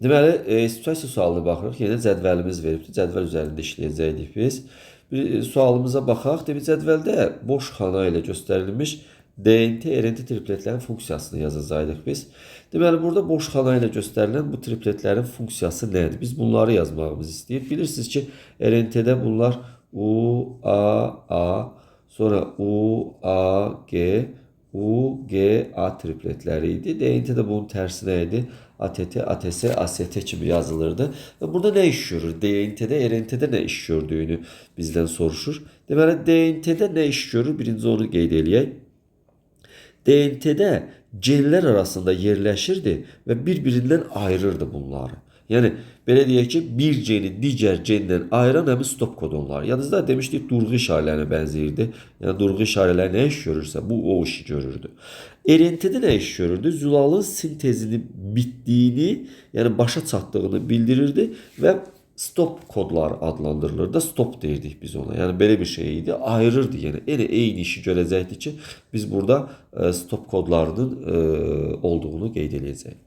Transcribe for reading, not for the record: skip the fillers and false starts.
Deməli, situasiya sualına baxırıq. Yenə cədvəlimiz veribdir. Cədvəl üzərində işləyəcəkdik biz. Bir sualımıza baxaq. Demək, cədvəldə boş xana ilə göstərilmiş DNT, RNT tripletlərin funksiyasını yazacaqdıq biz. Deməli, burada boş xana ilə göstərilən bu tripletlərin funksiyası nədir? Biz bunları yazmağımızı istəyir. Bilirsiniz ki, RNT-də bunlar U, A, A, sonra U, A, G, U, G, A tripletləri idi. DNT də bunun tərsinə idi. ATT, ATS, AST kimi yazılırdı. Və burada nə iş görür? DNT-də, RNT-də nə iş gördüyünü bizdən soruşur. Deməli, DNT-də nə iş görür? Birinci onu qeyd eləyək. DNT-də genlər arasında yerləşirdi və bir-birindən ayırırdı bunları. Yəni belə deyək ki, bir geni digər gendən ayıran həmin stop kodonlar. Yadınızda demişdik, durğu işarələrinə bənzəyirdi. Yəni durğu işarələri nə iş görürsə, bu o işi görürdü. RNT-də nə iş görürdü? Zülalın sintezini bitdiyini, yəni başa çatdığını bildirirdi və stop kodları adlandırılırdı. Stop deyirdik biz ona. Yəni belə bir şey idi. Ayırırdı yəni. Elə eyni işi görəcəkdi ki, biz burada stop kodlarının olduğunu qeyd eləyəcəyik.